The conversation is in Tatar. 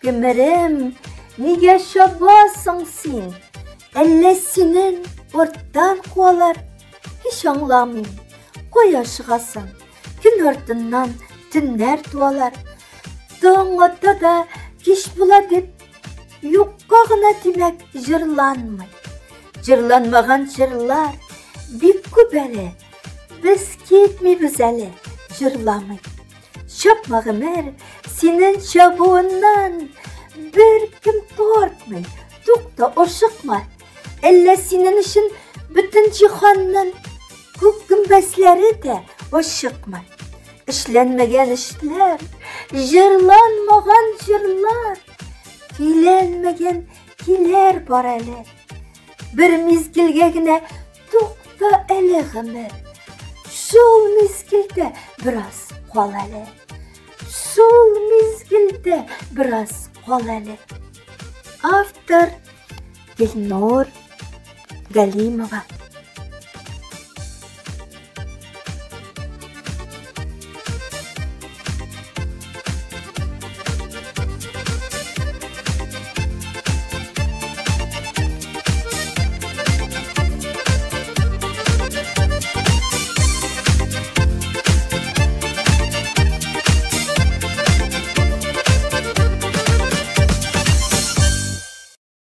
Гомерем, нигә чабасың син? Әллә синең арттан куалар? Һич аңламыйм, кая ашыгасың? Көн артыннан төннәр туалар. Таң ата да кич була дип, юкка гына димәк җырланмый. Җырланмаган җырлар бик күп әле. Без китмибез әле, җырламый. Чапма гомер, синең чабуыннан бер кем тартмый. Тукта, ашыкма. Әллә синең өчен бөтен җиһанның күк гөмбәзләре дә ачыкмы? Эшләнмәгән эшләр, җырланмаган җырлар, көйләнмәгән көйләр бар әле. Бер мизгелгә генә тукта әле гомер. Шул мизгелдә бераз кал әле. Шул мизгелдә бераз кал әле. Автор Гөлнур Галимова.